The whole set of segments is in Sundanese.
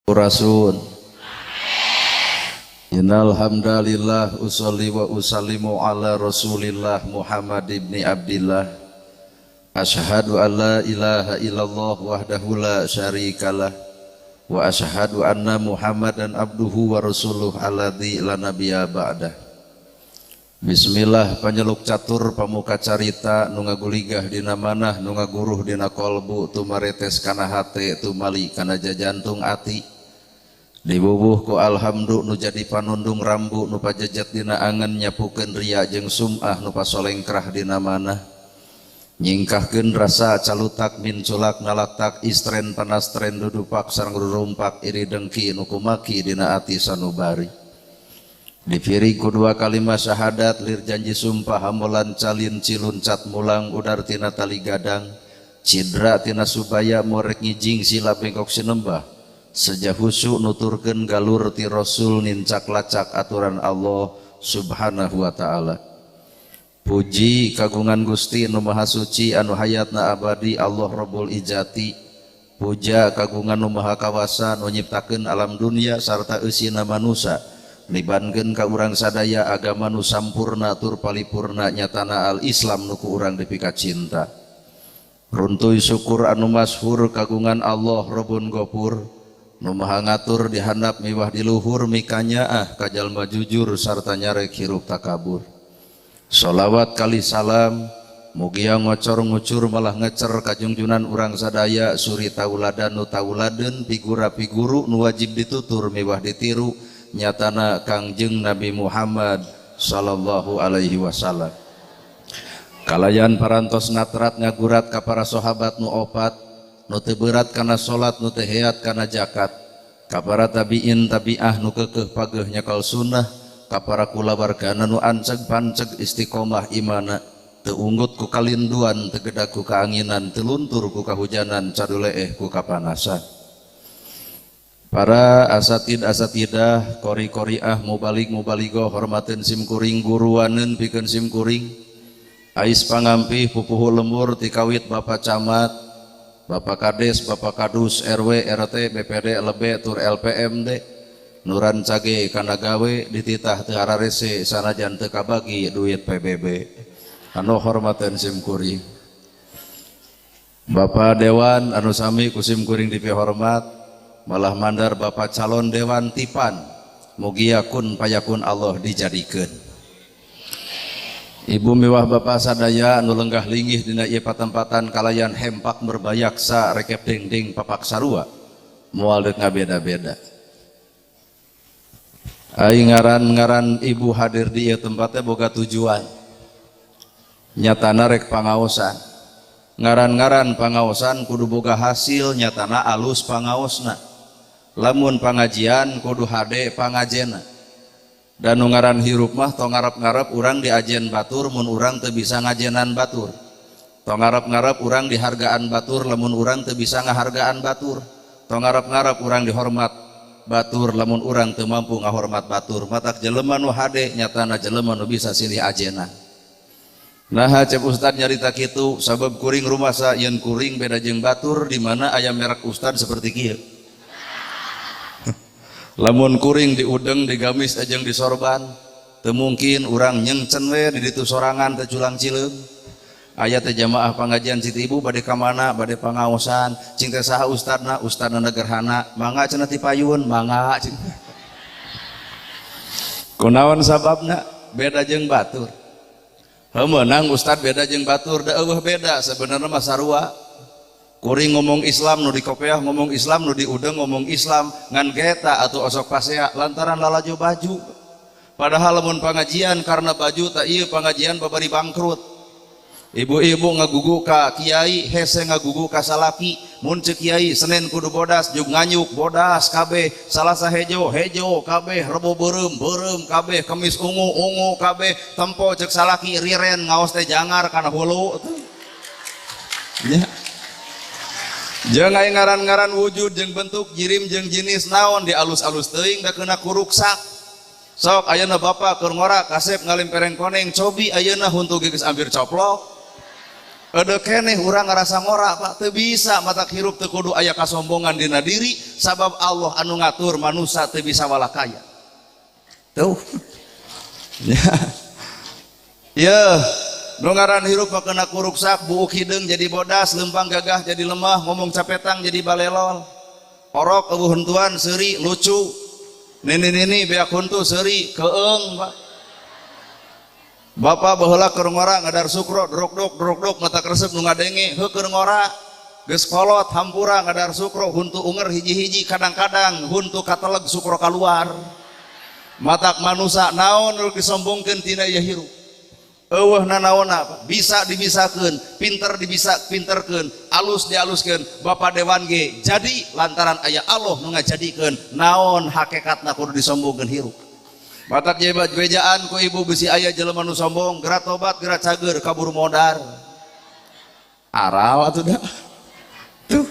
Rasul. Innal hamdalillah usolli wa usallimu ala Rasulillah Muhammad ibni Abdillah. Asyhadu an la ilaha illallah wahdahu la syarikalah wa asyhadu anna Muhammadan abduhu wa rasuluh alladzi la nabiyya ba'dah. Bismillah, panyeluk catur pamuka carita nu ngaguligah dina manah, nu ngaguruh dina kolbu, tumaretes kana hate, tumali kana jajantung ati. Dibubuh ku alhamdu nu jadi panundung rambu, nu pajejet dina angen, nyapukeun ria jeung sum'ah, nu pasolengkrah dina manah, nyingkahkeun rasa calutak minculak nalaktak istren panastren dudupak sareng rurumpak iri dengki nu kumaki dina ati sanubari. Dipiring ku dua kalimat syahadat lir janji sumpah hamolan calin ciluncat mulang udar tina tali gadang cidra tina subaya morek ngijing sila bengkok sinembah seja husu nuturkeun galur ti Rasul nincak lacak aturan Allah Subhanahu wa ta'ala. Puji kagungan Gusti nu Maha Suci anu hayatna abadi, Allah Rabbul Ijati. Puja kagungan nu Maha Kawasa nu nyiptakeun alam dunia sarta eusina manusa, nibankeun ka urang sadaya agama nu sampurna tur palipurna, nyatana al Islam nu ku urang dipika cinta. Runtuy syukur anu masyhur kagungan Allah Rabbun Gofur nu maha ngatur di handap miwah di luhur, mikanyaah ka jalma jujur sarta nyarek hirup takabur. Sholawat kali salam mugia ngocor ngucur malah ngecer kajungjunan urang sadaya, suri tauladan nu tauladeun, figura piguru nu wajib ditutur miwah ditiru, nyatana Kangjeng Nabi Muhammad sallallahu alaihi wasallam. Kalayan parantos natrat ngagurat ka para sahabat nu opat, nu teu berat kana salat, nu teu heat kana zakat, ka para tabiin tabiah nu keukeuh pageuh nyakal sunnah, ka para kulawargana nu anceg panceg istiqomah imana, teu unggut ku kalinduan, teu gedag ku kaanginan, teu luntur ku kahujanan, caduleeh ku kapanasan. Para asatid asatidah, qori qoriah, mubalig mubaligoh, hormateun sim kuring, guruaneun pikeun sim kuring, ais pangampih pupuhu lembur tikawit Bapak Camat, Bapak Kades, Bapak Kadus, RW, RT, BPD, LB, tur LPMD nu rancage kana gawe, dititah teu hararese sanajan teu kabagi duit PBB, anu hormateun sim kuring. Bapak Dewan anu sami ku sim kuring dipihormat, malah mandar Bapak calon Dewan Tipan, mugia kun payakun Allah dijadikeun. Ibu miwah Bapak sadaya anu lenggah linggih dina ieu patempatan kalayan hempak merbayaksa rekep dengdeng papak sarua moal deuk ngabeda-beda. Ai ngaran-ngaran ibu hadir di ieu tempatnya boga tujuan, nyatana rek pangaosan. Ngaran-ngaran pangaosan kudu boga hasil, nyatana alus pangaosna. Lamun pangajian kudu hade pangajena. Dan nu ngaran hirup mah tong ngarep-ngarep urang diajen batur mun urang teu bisa ngajenan batur. Tong ngarep-ngarep urang dihargaan batur lamun urang teu bisa ngahargaan batur. Tong ngarep-ngarep urang dihormat batur lamun urang teu mampu ngahormat batur. Matak jelema nu hade nyatana jelema nu bisa silih ajenan. Nah, cep Ustad nyarita kitu sabab kuring rumasa yen kuring beda jeung batur di mana aya merek Ustad seperti kieu. Lamun kuring diudeng digamis ajeng disorban teu mungkin urang nyengcen we di ditu sorangan teu culang cileung. Aya teh jamaah pangajian Siti Ibu bade ka mana? Bade pangaosan. Cing teh saha ustadna? Ustadna Gerhana. Mangga cenah ti payun, mangga cing. Kunaon sababna beda jeung batur? Heuh, meunang ustad beda jeung batur da eueuh beda sebenarnya mah sarua. Kuring ngomong Islam nu dikopeah ngomong Islam, nu diudeng ngomong Islam, ngan geta atau osok pasea lantaran lalajo baju. Padahal lamun pengajian karena baju tak ieu pengajian babari bangkrut. Ibu-ibu ngagugu ka kiai hese ngagugu ka salaki. Mun ceuk kiai Senin kudu bodas, jug nganyuk bodas kabeh, Salasa hejo hejo kabeh, Rebo beureum beureum kabeh, Kemis ungu ungu kabeh. Tempo ceuk salaki riren ngaos teh jangar kana hulu tuh nya. Jeung aya ngaran-ngaran wujud jeung bentuk jirim jeung jenis naon di alus-alus teuing da kena kuruksak. Sok ayeuna bapak keur ngora kasep ngalimpereng koneng cobi, ayeuna huntu geus hampir coplok. Ada keneh urang ngerasa ngora, Pak. Teu bisa, matak hirup teu kudu aya kasombongan dina diri, sabab Allah anu ngatur, manusia teu bisa walah kaya. Tuh. Ya. Ya, nu ngaran hirup mah kena kuruksak, buuk hideung jadi bodas, lempang gagah jadi lemah, ngomong capetang jadi balelol. Orok eueuh huntuan seuri lucu. Nini-nini beak huntu seuri keeng, Pak. Bapak baheula keur ngora ngadar sukro drok dok drok dok, mata resep nu ngadenge. Heuh, keur ngora geus kolot, hampura ngadar sukro, huntu unger hiji-hiji, kadang-kadang huntu kateleg, sukro kaluar. Matak manusa naon nu disombongkeun tina ieu hirup? Eueuh nanaonna. Bisa dibisakeun, pinter dibisa pinterkeun, alus dialuskeun, bapak dewan ge jadi lantaran aya Allah nu ngajadikeun. Naon hakikatna kudu disombongkeun hirup? Matak jebat bejaan ku ibu, bisi aya jelema nu sombong, geura tobat, geura cager, kabur modar. Aral atuh da. Tuh.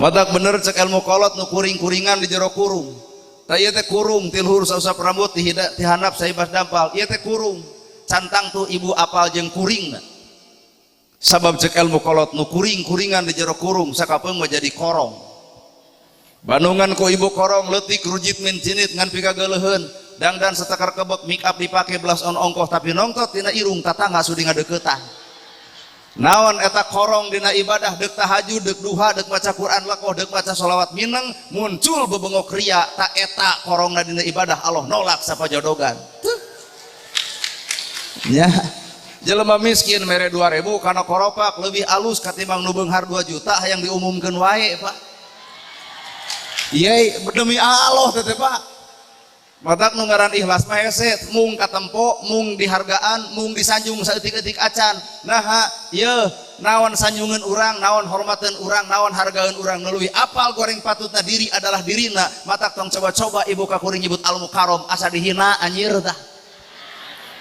Matak bener cek ilmu kolot, nu kuring-kuringan di jero kurung. Tah, ieu teh kurung ti luhur sausap rambut, ti hida ti handap saibas dampal. Ieu teh kurung. Cantang tuh ibu apal jeung kuringna. Sabab cek ilmu kolot, nu kuring-kuringan di jero kurung sakapeung mah jadi korong. Bandungan ku ibu korong leutik rujit min cinit ngan pikageuleuheun, dangdan setekar kebek, make up dipake, blush on ongkoh, tapi nongtot tina irung tatangga sudi ngadeukeutan. Naon eta korong dina ibadah? Deuk tahajud, deuk duha, deuk maca Quran lakoh, deuk maca sholawat mineng, muncul bebengok ria, tak eta korongna dina ibadah, Allah nolak sapajodogan. Ya, jelema miskin mere 2000 kana koropak lebih alus katimbang nu beunghar 2 juta hayang diumumkeun wae, Pak. Iya, demi Allah teh, Pak. Matak nu ngaran ikhlas mah hese, mung katempo, mung dihargaan, mung disanjung saeutik-eutik acan. Nah, ye, naon sanjungan urang, naon hormateun urang, naon hargaan urang, nu leuwih apal goreng patutna diri adalah dirina. Matak tong coba-coba ibu ka kuring nyebut al mukarrom, asa dihina anjir tah.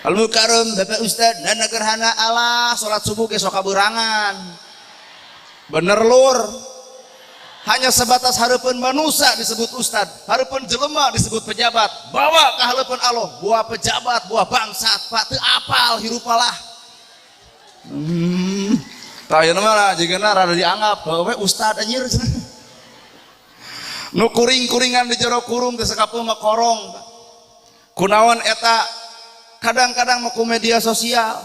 Al mukarrom, Bapak Ustad, nana gerhana, Allah, salat subuh ge sok kaberangan. Bener, lur. Hanya sebatas hareupeun manusia disebut ustad, hareupeun jelema disebut pejabat, bawa ke hareupeun Allah, buah pejabat, buah bangsat, Pak, teu apal hirupalah. Tah, ayeuna mah jigana rada dianggap we ustad anjir. Nu kuring-kuringan di jero kurung teh sakapeung mah korong. Kunaon eta? Kadang-kadang mah ku media sosial,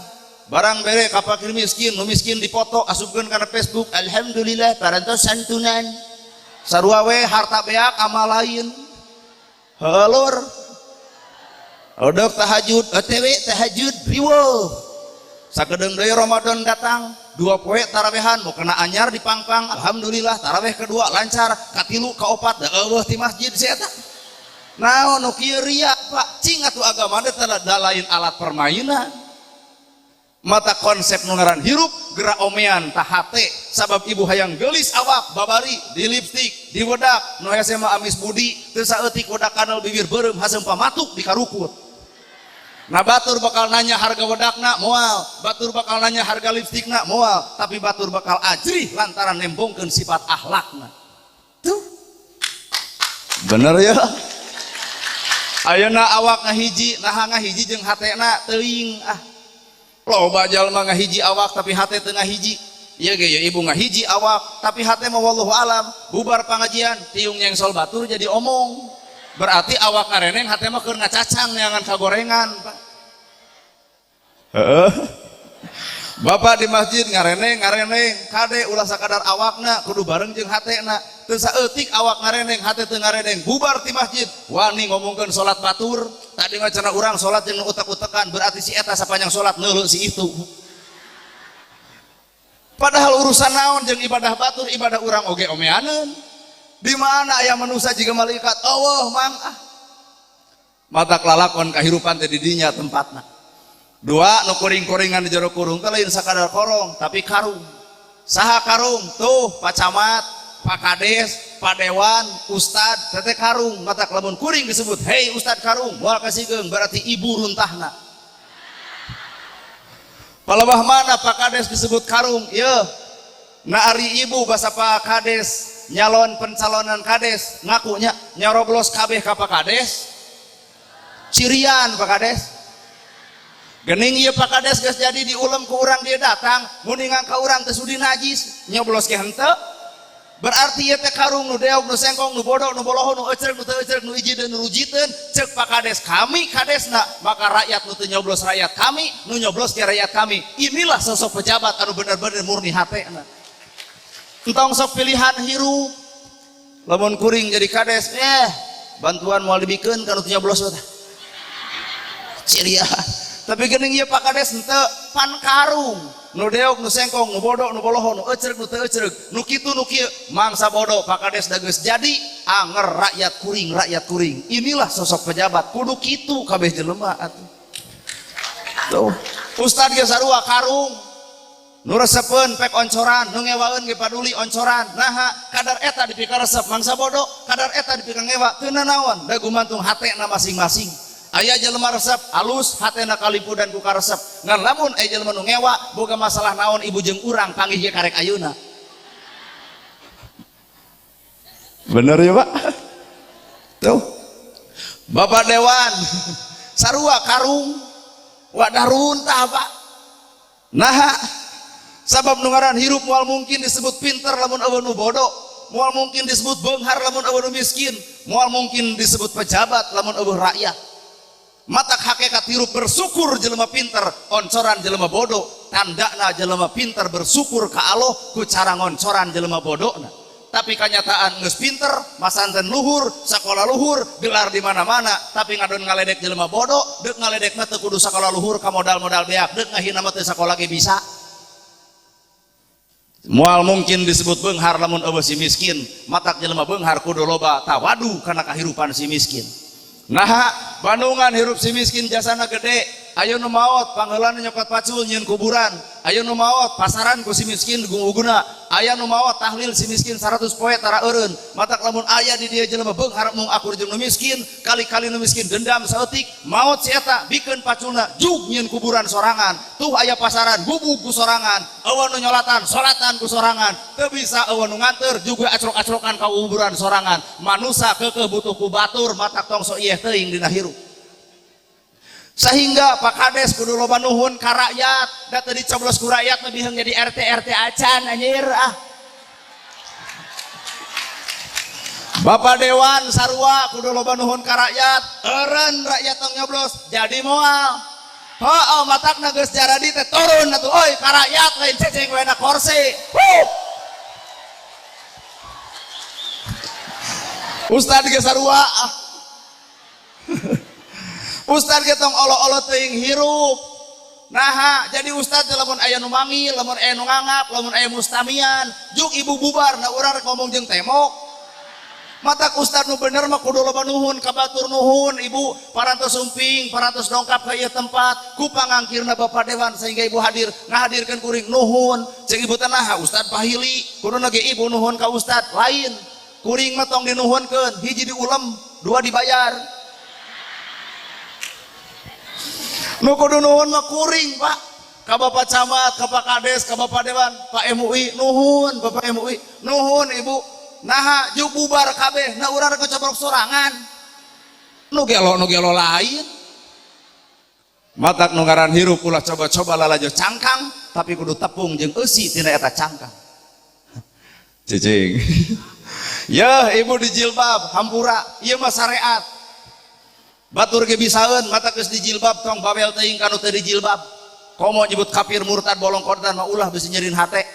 barang bere ka fakir miskin, nu miskin dipoto, asupkeun kana Facebook, alhamdulillah parantos santunan. Sarua we harta beak, amal lain. Helur, odok tahajud, OTW tahajud, riweuh. Sakedeung deui Ramadan datang, 2 poe tarawehan, mau kena anyar di pangpang, alhamdulillah taraweh kedua lancar, katilu, kaopat da eueuh ti masjid si eta. Naon nu kieu? Ria, Pak. Cing atuh, agama teh lain alat permainan. Mata konsep nu ngaran hirup gerak omean tah hate, sabab ibu hayang gelis awak, babari di lipstik, di wedak, nu hese mah amis budi, teu saeutik wedak kanal bibir beureum, haseum pamatuk dikarukut. Nah, batur bakal nanya harga wedakna moal, batur bakal nanya harga lipstikna moal, tapi batur bakal ajrih lantaran nembongkeun sifat akhlakna. Tuh, bener ya. Ayeuna awak ngahiji, nah ngahiji jeung hatena teuing ah. Loba jalma ngahiji awak tapi hate teu ngahiji. Ieu ge ya, ibu ngahiji awak tapi hate mah wallahu alam. Bubar pangajian tiung nyengsol batur jadi omong. Berarti awak ngareneng, hate mah keur ngacacang neangan kagorengan, Pak. Heeh. Bapak di masjid ngareneng ngareneng, kade ulah sakadar awakna, kudu bareng jeung hatena. Teu saeutik awak ngareneng, hate teu ngareneng. Bubar ti masjid wani ngomongkeun salat batur, tadi mah cenah urang salat jeung utek-utekan, berarti si eta sapanjang salat neuleu si itu. Padahal urusan naon jeung ibadah batur, ibadah urang oge omeaneun. Di mana aya manusia jiga malaikat? Allah mang ah. Matak lalakon kahirupan teh di dinya tempatna. Dua, nu kuring-kuringan di jero kurung teh lain sakadar korong, tapi karung. Saha karung? Tuh, Pak Camat, Pak Kades, Pak Dewan, Ustad, teteh karung. Matak lamun kuring disebut, "Hei Ustad karung," moal kasigeung, berarti ibu runtahna. Palebah mana Pak Kades disebut karung? Ye. Nah, ari ibu bahasa Pak Kades nyalon pencalonan kades ngakunya nyaroblos kabeh ka Pak Kades. Cirian Pak Kades. Gening ieu Pak Kades geus jadi diulem ku urang dia datang, muningan ka urang teu sudi najis, nyoblos ge henteu. Berarti ieu teh karung nu deog, nu sengkong, nu bodoh, nu boloho, nu ecreg, nu teu ecreg, nu ijideuh, nu rujiteun, ceuk Pak Kades kami kadesna, maka rakyat nu teu nyoblos rakyat kami, nu nyoblos ge rakyat kami. Inilah sosok pejabat anu bener-bener murni hatena. Entong sok pilihan hirup. Lamun kuring jadi kades, bantuan moal dibikeun ka nu teu nyoblos teh. Ceria. Tapi geuning ieu Pak Kades henteu pan karung. Nu deog, nu sengkong, nu bodoh, nu boloho, nu ecreg, nu teu ecreg, nu kitu nu kieu, mangsa bodoh Pak Kades da geus jadi anger rakyat kuring, rakyat kuring. Inilah sosok pejabat kudu kitu kabeh jelema atuh. Tuh, ustad ge sarua karung. Nu resepeun pek oncoran, nu ngewaeun ge paduli oncoran. Naha kadar eta dipikaresep mangsa bodoh, kadar eta dipika ngewa teu nanaon, da gumantung hatena masing-masing. Aya jelema resep alus hatena kalipudan ku karesep. Ngan lamun aya jelema nu ngewa boga masalah naon ibu jeung urang panggih ge karek ayeuna. Bener ya Pak? Tuh. Bapak Dewan sarua karung wadah runtah Pak. Naha sabab nu ngaran hirup moal mungkin disebut pinter lamun eueuh nu bodoh, moal mungkin disebut beunghar lamun eueuh nu miskin, moal mungkin disebut pejabat lamun eueuh rakyat. Matak hakikat hirup bersyukur jelema pinter, oncoran jelema bodoh, tandana jelema pinter bersyukur ka Allah ku cara ngoncoran jelema bodohna. Tapi kenyataan geus pinter, masanten luhur, sakola luhur, gelar di mana-mana, tapi ngadon ngaledek jelema bodoh, deuk ngaledek mah teu kudu sakola luhur ka modal-modal beak, deuk ngahina mah teu sakola ge bisa. Moal mungkin disebut beunghar lamun eueuh si miskin, matak jelema beunghar kudu loba tawadu kana kahirupan si miskin. Naha Bandungan hirup si miskin jasana gede, ayo nu maot pangheulana nyokot pacul nyieun kuburan, ayo nu maot pasaran ku si miskin guguna, aya nu maot tahlil si miskin 100 poe tara eureun. Matak lamun aya di dieu jelema beunghar mung akur jeung nu miskin, kali-kali nu miskin dendam saeutik, maot si eta bikeun paculna jug nyieun kuburan sorangan, tuh aya pasaran gubug ku sorangan, eueuh nu nyolatan solatan ku sorangan, teu bisa eueuh nu nganteur juga acrok-acrokan ka kuburan sorangan. Manusa keukeuh butuh ku batur, matak tong sok ieu teuing dina hirup. Sehingga Pak Kades kudu loba nuhun ka rakyat, da teu dicoblos ku rakyat lebih heung jadi RT RT acan anjir ah. Bapak Dewan sarua kudu loba nuhun ka rakyat, eureun rakyat tong nyoblos jadi moal. Heuh matakna geus jaradi teh turun atuh euy ka rakyat lain ceceng we na korsi. Huh. Ustad ge sarua ah. Ustad ge tong olo-olo teuing hirup. Naha jadi ustad lamun aya nu manggil, lamun aya nu ngangap, lamun aya mustamian, juk ibu bubar na urang rek ngomong jeung temok. Matak ustad nu bener mah kudu loba nuhun ka batur nuhun ibu, parantos sumping, parantos dongkap ka ieu tempat, ku pangangkirna Bapak Dewan sehingga ibu hadir ngahadirkeun kuring nuhun. Ceuk ibu teh naha ustad pahili, kuduna ge ibu nuhun ka ustad lain. Kuring mah tong dinuhunkeun, hiji diulem, dua dibayar. Nu kudu nuhun mah kuring Pak, ka Bapak Camat, ka Pak Kades, ka Bapak Dewan, Pak MUI nuhun, Bapak MUI nuhun ibu. Naha juk bubar kabeh, na urang rek cobrok sorangan. Nu gelo lain. Matak nu ngaran hirup ulah coba-coba lalajo cangkang, tapi kudu tepung jeung eusi tina eta cangkang. Cicing. Yeuh ibu di jilbab hampura, ieu mah syariat. Batur ge bisaeun mata geus dijilbab tong bawel teuing ka nu teu dijilbab. Komo nyebut kafir murtad bolong kordan mah ulah bisi nyieun hate.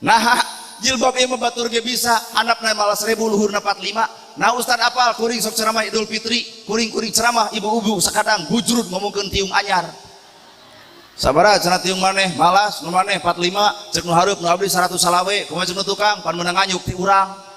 Naha jilbab ieu mah batur ge bisa, handapna malah 1000 luhurna 45. Nah ustad apal kuring sok ceramah Idul Fitri, kuring-kuring ceramah ibu-ibu sakadang gujrud ngomongkeun tiung anyar. Sabaraha cenah tiung maneh malas nu maneh 45 ceuk nu hareup nu abdi 100 salawe kumaha ceuk nu tukang pan meunang nganyuk ti urang.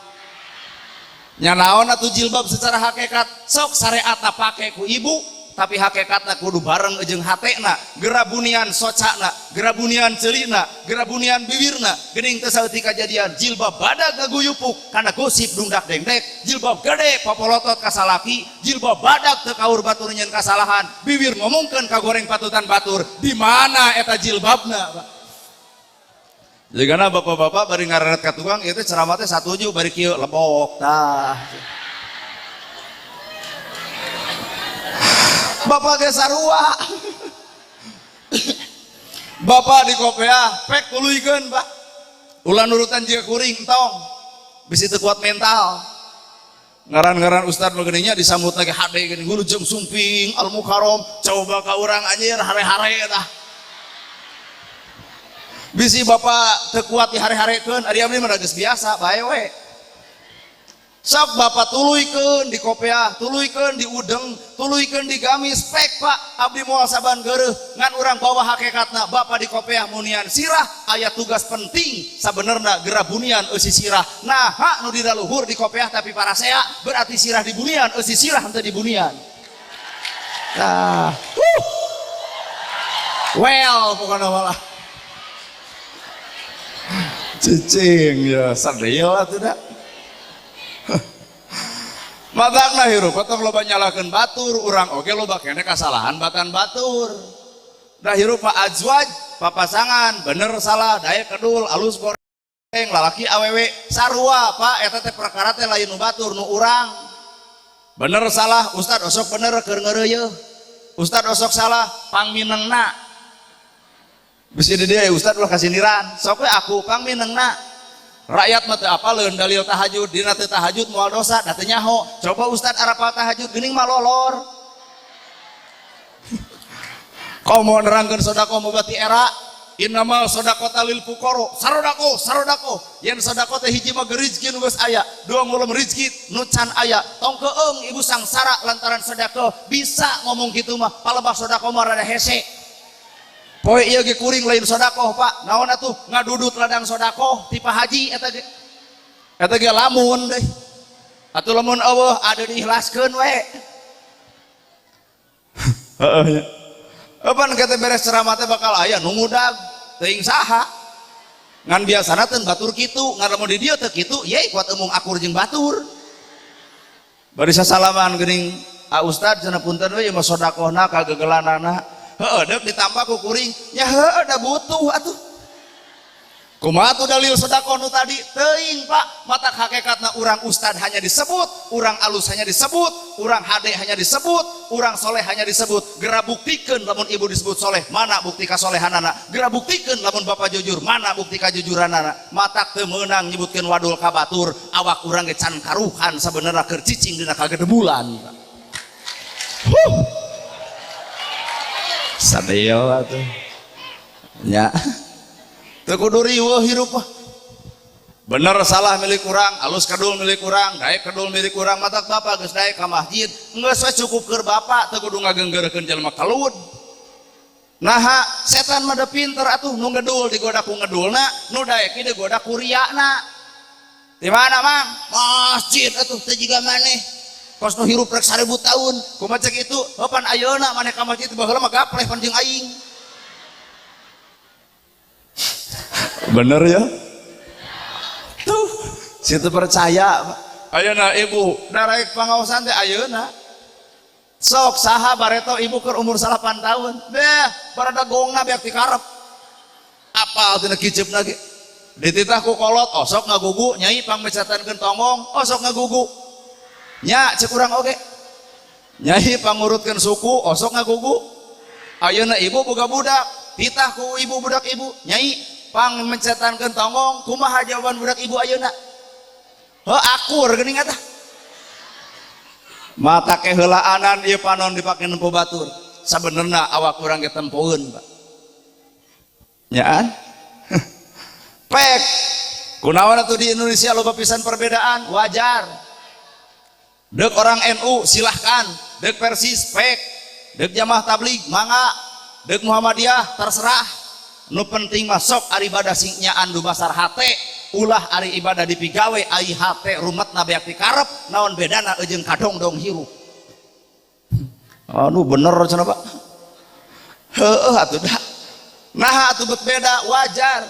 Nya naon atuh jilbab secara hakikat sok syariatna pake ku ibu tapi hakikatna kudu bareng jeung hatena, gerabunian socana, gerabunian ceulina, gerabunian bibirna, geuning teu saeutik kajadian jilbab badag ngaguyupuk kana gosip dungdak dengdek, jilbab gede papolotot ka salaki, jilbab badag teu kaur batur nyeun kasalahan, bibir ngomongkeun ka goreng patutan batur, di mana eta jilbabna Pak? Jigana bapak-bapak bari ngareret ka tukang ieu teh ceramah teh satuju bari kieu lebok tah. Bapak ge sarua. Bapak di kopeah pek tuluykeun Pak. Ulah nurutan jiga kuring entong. Bisi teu kuat mental. Ngaran-ngaran ustad mah geuning nya disambut lagi hade geuning wilujeng sumping al mukarrom coba ka urang anjir hare-hare tah. Bisi bapak teu kuat dihare-harekeun ari abdi mah geus biasa bae we. Sok bapak tuluykeun di kopeah, tuluykeun di udeng, tuluykeun di gamis, pek Pak, abdi moal saban geureuh ngan urang bawa hakikatna bapak di kopeah munian sirah aya tugas penting sabenerna geura bunian eusi sirah. Naha nu diraluhur di kopeah tapi parasea berarti sirah di bunian eusi sirah henteu di bunian. Tah. Well pokona malah. Cicing ya sadeu atuh da. Matakna hirup tong loba nyalahkeun batur, urang oge loba keneh kasalahan batan batur. Da hirup mah azwaj, papasangan, bener salah, daek kedul, alus goreng, lalaki awewe sarua Pak, eta teh perkara teh lain nu batur nu urang. Bener salah, ustad osok bener keur ngeureuyeuh. Ustad osok salah, pangminengna. Bisi di dieu ustad ulah kasindiran, sok we aku pangminengna. Rakyat mah teu apaleun dalil tahajud, dina teu tahajud moal dosa, da teu nyaho. Coba ustad arapal tahajud geuning mah lolor. Komo nerangkeun sedekah mah berarti era innamal shadaqata lil fuqara, sarodako sarodako. Yen sedekah teh hiji mah rezeki nu geus aya, dua ngulem rezeki nu can aya. Tong keung ibu sangsara lantaran sedekah, bisa ngomong kitu mah, palebah sedekah mah rada hese. Poe ieu ge kuring lain sedekah Pak, naon atuh ngadudut ladang sedekah ti Pak Haji eta ge. Eta ge lamun deui. Atuh lamun eueuh ada diikhlaskeun we. Heeh nya. Eupan kita beres ceramah teh bakal aya nu ngudag teuing saha. Ngan biasana teh batur kitu, ngan lamun di dieu teu kitu, ye kuat emung akur jeung batur. Bari sasalaman geuning, "Ah ustad cenah punten we ieu mah sedekahna kagegelanana." Heeh deuk ditambah ku kuring, nya heueuh da butuh atuh. Kumaha tuh dalil sedekah nu tadi? Teuing Pak, mata hakikatna urang ustad hanya disebut, urang alus hanya disebut, urang hade hanya disebut, urang soleh hanya disebut. Gera buktikeun lamun ibu disebut soleh, mana bukti kasolehanana? Gera buktikeun lamun bapak jujur, mana bukti kajujuranana? Matak teu meunang nyebutkeun wadul ka batur, awak urang ge can karuhan sabenerna keur cicing dina kagedebulan. Huh. Sadeo atuh. Nya. Teu kudu riweuh hirup mah. Bener salah milik urang, alus kedul milik urang, daek kedul milik urang, matak bapak geus daek ka masjid, geus we cukup keur bapak, teu kudu ngagenggeurkeun jelema kelud. Naha setan mah da pinter atuh nu ngedul digoda ku ngedulna, nu daek digoda ku riana. Di mana Mang? Masjid atuh teu jiga maneh. Kos nu hirup rek 1000 tahun, kumaha cek itu? Heuh pan ayeuna maneh ka masjid baheula mah gapleh pan jeung aing. Bener ya? Tuh, situ percaya. Ayeuna ibu, daraek pangaosan teh ayeuna. Sok saha bareto ibu keur umur 8 tahun. Beh, barada gongna beak ti karep. Apal tina kiceupna ge. Dititah ku kolot, osok ngagugu, nyai pangmecatankeun tonggong, osok ngagugu. Nya cek urang oge. Nyai pangurutkeun suku, osok ngagugu. Ayeuna ibu boga budak, titah ku ibu budak ibu, nyai pang mencetankeun tonggong, kumaha jawaban budak ibu ayeuna? Heuh akur geuning eta. Mata keheulaanan ieu panon dipake nempo batur. Sabenerna awak urang ge tempoeun, Pak. Nyaan? Pek. Kunaon atuh di Indonesia loba pisan perbedaan? Wajar. Dek orang NU silahkan, dek Persis pek, dek jamaah tabligh mangga, dek Muhammadiyah terserah. Nu penting masuk ari ibadah sing nyaan dumasar hate, ulah ari ibadah dipigawe ai hate rumetna beak dikarep, naon bedana jeung kadongdong hirup. Anu bener cenah Pak. Heueuh atuh dah. Nah atuh bet beda wajar.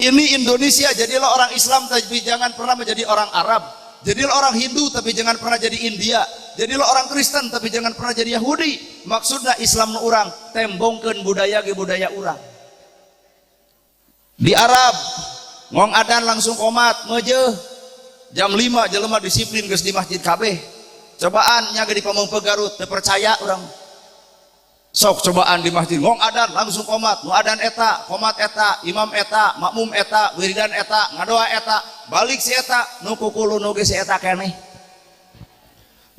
Ini Indonesia, jadilah orang Islam tapi jangan pernah menjadi orang Arab. Jadilah orang Hindu tapi jangan pernah jadi India. Jadilah orang Kristen tapi jangan pernah jadi Yahudi. Maksudnya Islam nu urang tembongkeun budaya ge budaya urang. Di Arab ngong adan langsung komat meujeuh. Jam 5 jelema disiplin geus di masjid kabeh. Cobaan nya ge di Pamengpeuk Garut teu percaya urang. Sok cobaan di masjid ngong adan langsung komat, nu adan eta, komat eta, imam eta, makmum eta, wiridan eta, ngadoa eta, balik si eta, nu kukulu nu ge si eta keneh.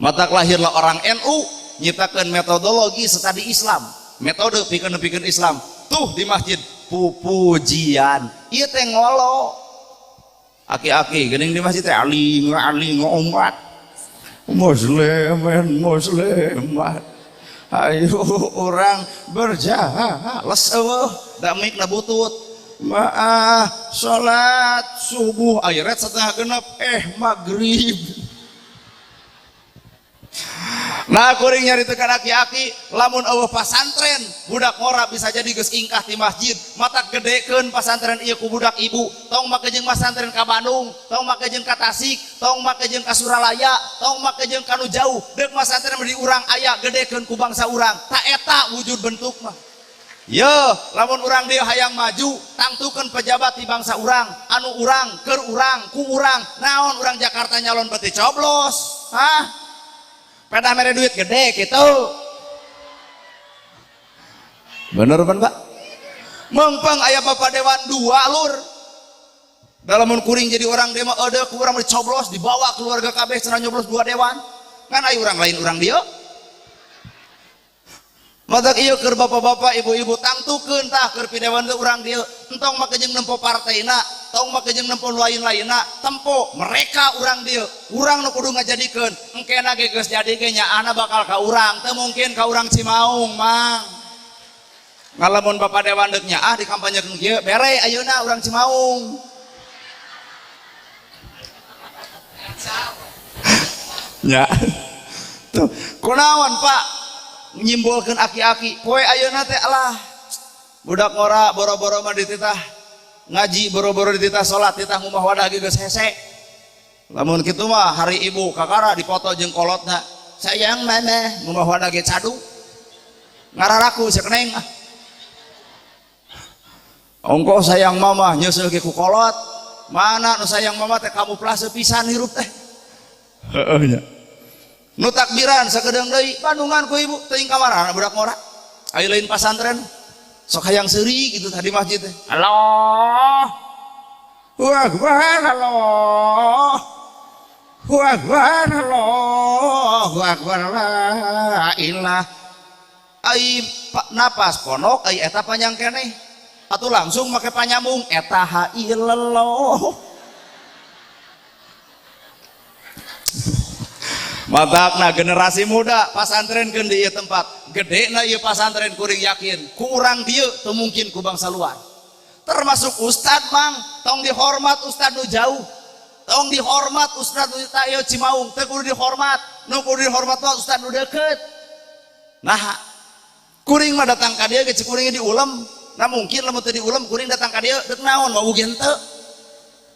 Matak lahirlah orang NU nyiptakeun metodologi studi Islam, metode pikeun-pikeun Islam. Tuh di masjid pupujian, ieu teh ngolo. Aki-aki geuning di masjid teh aling aling ngomat. Muslimin muslimat. Ayo orang berjalan les eueuh damik na butut maah salat subuh ayret setengah genep maghrib. Nah kuring nyaritakeun aki-aki lamun eueuh pasantren budak ngora bisa jadi geus ingkah ti masjid mata gedekeun pasantren ieu ku budak ibu tong make jeung pasantren ka Bandung tong make jeung ka Tasik tong make jeung ka Suralaya tong make jeung ka nu jauh deuk pasantren di urang aya gedekeun ku bangsa urang ta eta wujud bentuk mah. Yo lamun urang dieu hayang maju tangtukeun pejabat di bangsa urang anu urang keur urang ku urang naon urang Jakarta nyalon beti coblos hah pedah mere duit gede gitu. Bener kan Pak? Mengpeng aya bapak dewan dua lur. Dalam kuring jadi orang dia mah ada kurang dicoblos dibawa keluarga kabeh cenah nyoblos dua dewan. Ngan aya urang lain urang dia. Matak ieu keur bapak-bapak ibu-ibu tangtukeun tah keur pidewan teh urang dieu. Entong make jeung nempo partaina, tong make jeung nempo lain-lainna, tempo mereka urang dieu. Urang nu kudu ngajadikeun, engkena ge geus jadi ge nyaahna bakal ka urang, teu mungkin ka urang Cimaung, Mang. Ngalamun bapak dewan deuk nyaah di kampanyekeun kieu, bere ayeuna urang Cimaung. Nya. Tuh, kunaon Pak? Nyimbolkeun aki-aki poe ayeuna teh alah budak ngora boro-boro mah dititah ngaji boro-boro dititah salat titah ngumah wadah ge geus hese lamun kitu mah hari ibu kakara dipoto jeung kolotna sayang mama ngumah wadah ge cadu ngararaku sekeneng ah ongkoh sayang mama nyeuseul ge ku kolot mana nu sayang mama teh kamuflase pisan hirup teh heueuh nya. Nu takbiran sakedeung deui Bandungan ku ibu teuing kamarana budak ngora aya lain pasantren sok hayang seuri gitu tadi masjid teh Allah akbar Allahu akbar Allahu akbar la ilah ai napas ponok ai eta panjang keneh atuh langsung make panyambung eta ha illallah. Matakna generasi muda pasantren keun di ieu tempat gede na ieu pasantren kuring yakin ku urang dieu teu mungkin ku bangsa luar termasuk ustad mang tong dihormat ustad nu jauh tong dihormat ustad nu ieu Cimaung teu kudu dihormat nu kudu dihormat mah ustad nu deukeut. Nah kuring mah datang ka dieu ge kuring diulem nah mungkin lamun teu diulem kuring datang ka dieu deuk naon wawuh ge henteu.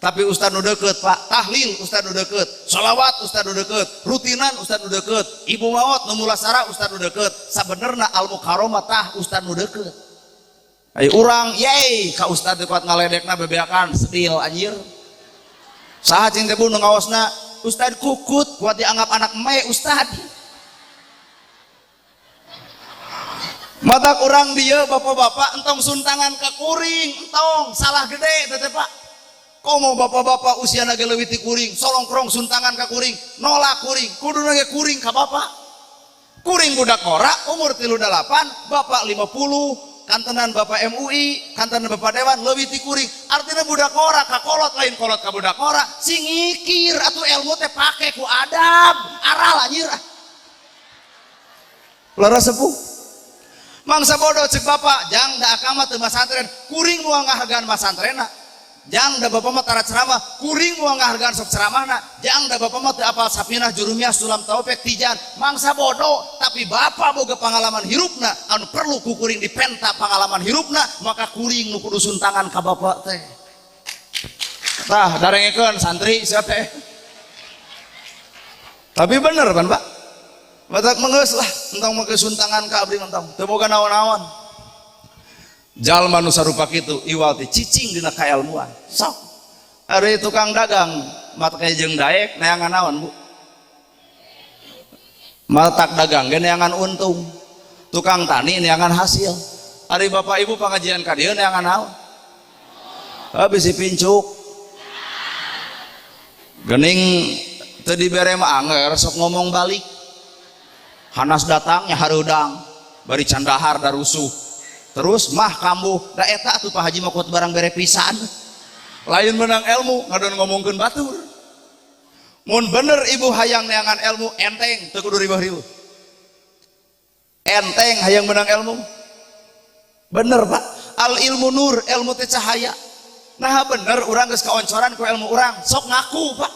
Tapi ustad nu deukeut Pak, tahlil ustad nu deukeut, sholawat ustad nu deukeut, rutinan ustad nu deukeut, ibu maot nu mulasara ustad nu deukeut, sabenerna al mukaromah tah ustad nu deukeut. Ai urang yey ka ustad teu kuat ngaledekna bebeakan sedil anjir. Saha cing teh bu nu ngaosna ustad kukut kuat dianggap anak me ustad. Matak urang dieu bapak-bapak entong suntangan ka kuring, entong salah gede teh Pak. Komo bapak-bapak usia nage leuwih ti kuring, solongkrong suntangan ka kuring, nolak kuring, kudu nage kuring ka bapak. Kuring budak ngora umur 38, bapak 50, kantenan bapak MUI, kantenan bapak dewan leuwih ti kuring. Artinya budak ngora ka kolot lain kolot ka budak ngora, sing ngikir atuh ilmu teh pake ku adab, aral anjir. Lara sepuh. Mangsa bodoh cek bapak, jang da akang mah teu masantren, kuring moal ngahargaan masantrena. Jang da bapak mah tara ceramah, kuring moal ngahargaan sok ceramahna. Jang da bapak mah teu apal sapinah jurumiyah sulam taufik tijan. Mangsa bodoh, tapi bapak boga pengalaman hirupna anu perlu ku kuring dipenta pengalaman hirupna, maka kuring nu kudu suntangan ka bapak teh. Tah darengekeun santri sia teh. Tapi bener kan Pak? Matak mengeus lah, entong make suntangan ka abdi entong. Teu boga naon-naon. Jalma nu sarupa kitu iwal teh cicing dina kaelmuan. Sok. Ari tukang dagang matak jeung daek neangan naon Bu? Matak dagang ge neangan untung. Tukang tani neangan hasil. Ari bapak ibu pengajian ka dieu neangan naon? Ah bisi pincuk. Gening teu dibere mah anger sok ngomong balik. Hanas datangnya hareudang bari candahar darusuh. Terus mah kambuh da eta atuh Pak Haji mah kuat barang bere pisan. Lain menang ilmu ngadon ngomongkeun batur. Mun bener ibu hayang neangan ilmu enteng teu kudu riweuh-riweuh. Enteng hayang menang ilmu. Bener Pak, al ilmu nur, ilmu teh cahaya. Nah bener urang geus kaoncoran ku ilmu urang, sok ngaku Pak.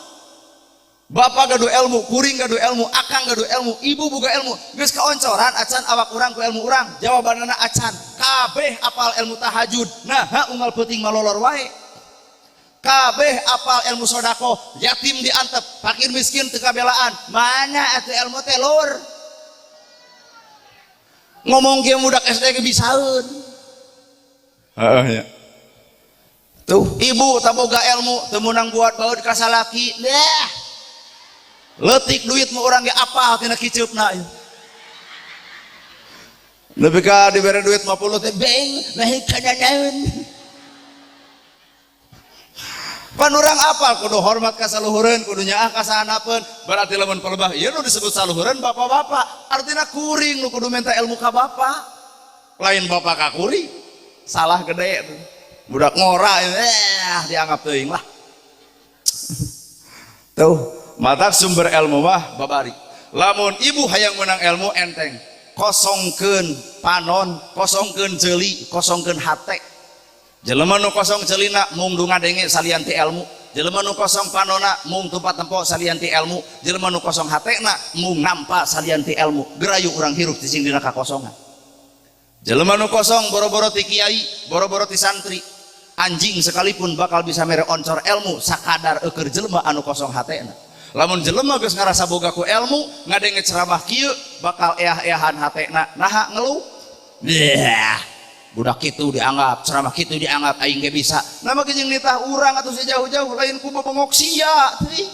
Bapak gaduh ilmu, kuring gaduh ilmu, akang gaduh ilmu, ibu boga ilmu, geus kaoncoran acan awak urang ku ilmu urang. Jawabanana acan. Kabeh apal ilmu tahajud, nah unggal peuting malolor wae. Kabeh apal ilmu sodako, yatim diantep, fakir miskin teu kabelaan. Mana atuh ilmu teh lur? Ngomong kieu budak SD ge bisaeun. Heeh nya. Tuh, ibu taboga ilmu teu meunang buat baeud ka salaki. Deh. Leutik duit mah urang ge apal tina kiceupna ieu. Nepi ka dibere duit 50 teh beng, meh kana naon. Pan urang apal kudu hormat ka saluhureun, kudu nyaah ka sahanapeun. Berarti lamun palebah ieu nu disebut saluhureun bapak-bapak, artina kuring nu kudu minta ilmu ka bapak. Lain bapak ka kuring. Salah gede tuh. Budak ngora dianggap teuing lah. Tuh, matak sumber ilmu mah babari. Lamun ibu hayang menang ilmu enteng, kosongkeun panon, kosongkeun ceuli, kosongkeun hate. Jelema nu kosong celina mung ngadenge salian ti ilmu, jelema nu kosong panona mung tempat tempo salian ti ilmu, jelema nu kosong hatena mung nampa salian ti ilmu. Gerayu urang hirup cicing dina kakosongan. Jelema nu kosong boro-boro ti kiai, boro-boro ti santri, anjing sekalipun bakal bisa mere oncor ilmu sakadar eueur jelema anu kosong hatena. Lamun jelema geus ngarasa boga ku ilmu, ngadenge ceramah kieu bakal eah-eahan hatena, naha ngeluh. Deah. Budak itu dianggap, ceramah kitu dianggap, aing ge bisa. Nama ge jeung nitah urang atuh sejauh-jauh lain ku bebengok sia teuing.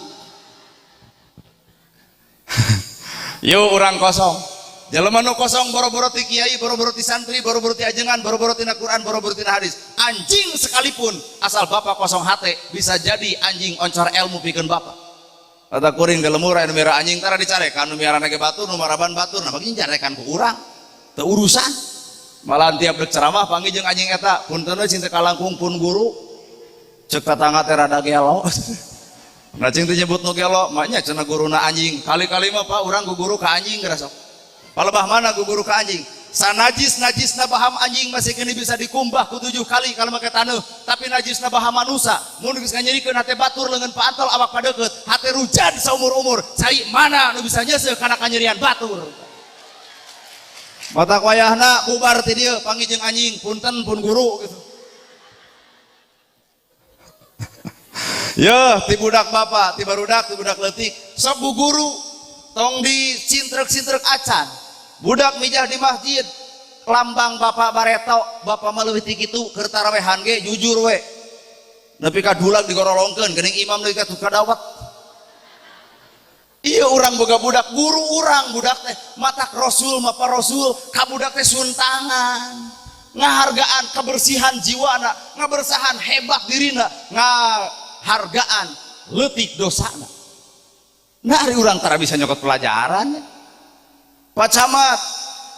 Yuk urang kosong. Jelema nu kosong boro-boro ti kiai, boro-boro ti santri, boro-boro ti ajengan, boro-boro tina Quran, boro-boro tina hadis. Anjing sekalipun asal bapak kosong hate bisa jadi anjing oncor ilmu pikeun bapak. Kata kuring ge lemur anu miara anjing tara dicarekan, nu miara ge batur, nu maraban batur, nah bagi carekan ku urang. Teu urusan. Malahan tiap dek ceramah panggil jeung anjing eta, punten we cing teu kalangkung pun guru. Ceuk tatangga teh rada gelo. Nah cing teu nyebut nu gelo, maknya cenah guruna anjing. Kali-kali mah Pak urang ku guru ka anjing geura sok. Palebah mana ku guru ka anjing? Sanajis-najisna baham anjing masih kini bisa dikumbah ku 7 kali kalau make taneuh, tapi najisna baham manusa mun geus nganyerikeun hate batur leungeun paantol awak padeukeut, hate rujan saumur-umur, cai mana nu bisa nyeuseuh kana kanyerian batur. Mata wayahna bubar ti dieu panggih jeung anjing, punten pun guru gitu. Yeuh ti budak bapak, ti barudak, ti budak leutik, sok bu guru tong dicintrek-cintrek acan. Budak mijah di masjid, lambang bapak bareto, bapak mah leuwih ti kitu keur tarawehan ge jujur we. Nepi ka dulag digorolongkeun geuning imam deui ka dawet. Iya urang boga budak, guru urang budak teh matak rasul mapa rasul ka budak teh suntangan, ngahargaan kebersihan jiwana, ngabersahan hebat dirina, ngahargaan leutik dosana. Nah ari urang tara bisa nyokot pelajaran. Pak Camat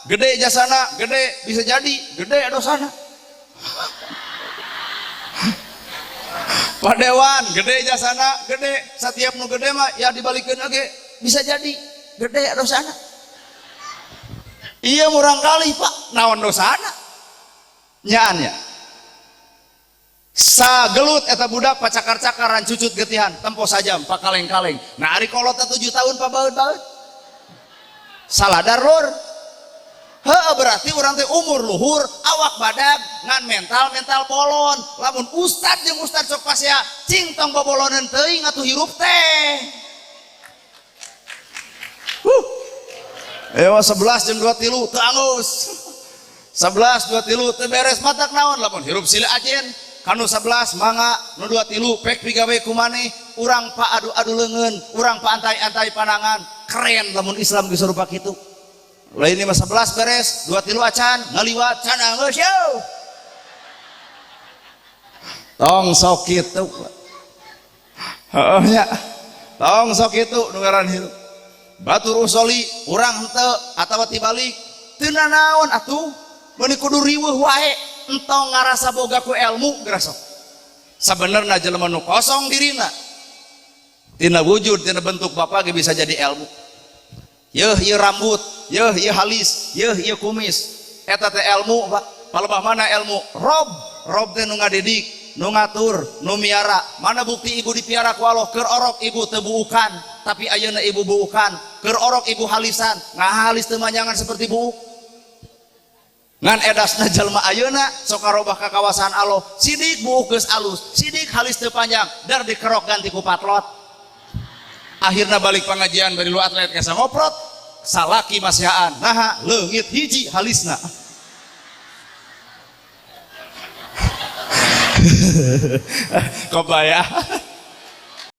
gede jasana, gede bisa jadi gede dosana. Pak Dewan gede jasana, gede setiap nu gede mah ya dibalikeun oge bisa jadi gede dosana. Iya murang kali Pak, naon dosana? Nyaan ya. Sagelut eta budak pacakar-cakaran cucut getihan tempo sajam pakaleng-kaleng. Nah ari kolot 7 tahun pabaeud-baeud. Saladar lur. Heuh berarti urang teh umur luhur, awak badag, ngan mental bolon. Lamun ustad jeung ustad sok pasea, cing tong boboloneun teuing atuh hirup teh. Ewa 11 jeung 2 tilu teu anggus. 11 2 tilu teu beres matak naon lamun hirup silih ajen. Kanu 11 mangga nu 2 tilu pek pigawe ku maneh, urang pa adu-adu leungeun, urang pa antai-antai panangan. Keren lamun Islam geus rupa kitu. Lain ini mah 11 beres, 2 tilu acan, ngaliwat can geus yo. Tong sok kitu. Heeh nya. Tong sok kitu nu ngaran hirup. Batur usoli urang henteu atawa tibalik teu nanaon atuh meuni kudu riweuh wae entong ngarasa boga ku ilmu geura sok. Sabenerna jelema nu kosong dirina tina wujud tina bentuk bapak ge bisa jadi ilmu. Yeuh ieu rambut, yeuh ieu halis, yeuh ieu kumis. Eta teh ilmu, Pak. Palebah mana ilmu? Rob, rob teh nu ngadidik, nu ngatur, nu miara. Mana bukti ibu dipiara ku Allah? Keur orok ibu teu buukan, tapi ayeuna ibu buukan. Keur orok ibu halisan, ngahalis teu manjangan seperti buuk. Ngan edasna jelema ayeuna sok ngarobah ka kawasan Allah, sidik buuk geus alus, sidik halis teu panjang, dar dikerok ganti ku patlot. Akhirna balik pengajian bari lu atlet kesa ngoprot, salaki masihaan, naha leungit hiji halisna. Kobaya.